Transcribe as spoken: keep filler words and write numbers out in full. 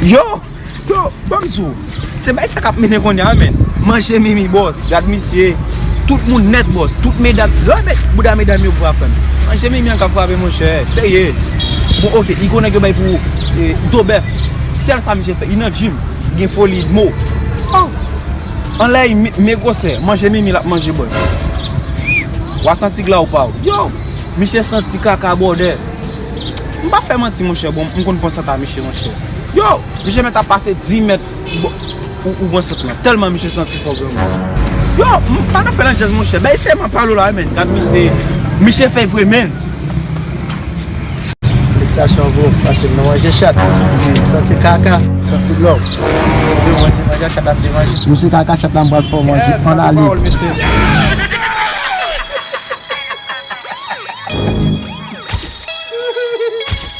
Yo! Yo, ban m di w, se bay sa k ap mennen kounye a, men. Manje Mimi, bòs. Gad misye. Tout moun nèt, bòs. Tout medam. Lè w met bouda medam yo pou afè m. Manje Mimi an k ap frape, monchè. Serye. Bon, oke, li konnen yo bay pou e, do bèf. Sèl sa misye fè, li nan gym. Li gen foli mo. Oh! Anlè, li me, me gwosè. Manje Mimi, l ap manje, bòs. W a santi glaw pa w. Yo! Misye santi kaka bòdè. M pa fè manti, monchè. Bon, m konn pran sant a misye, monchè. Yo! Misye mèt ap pase dis mèt. Bon, ou, ou pran sant lan. Tèlman misye santi fò, granmoun. Yo! M pa nan fè landjèz, monchè. Bay se man palo la, men. Gad misye. Misye fè vre, men. Felisitasyon, bro. Pase m nan manje chat. Santi kaka. Santi lòv. Yo, mwen se manje chat la m te manje. Misye kaka chat la m pral fè w manje. Ann ale. Pawòl, mesye.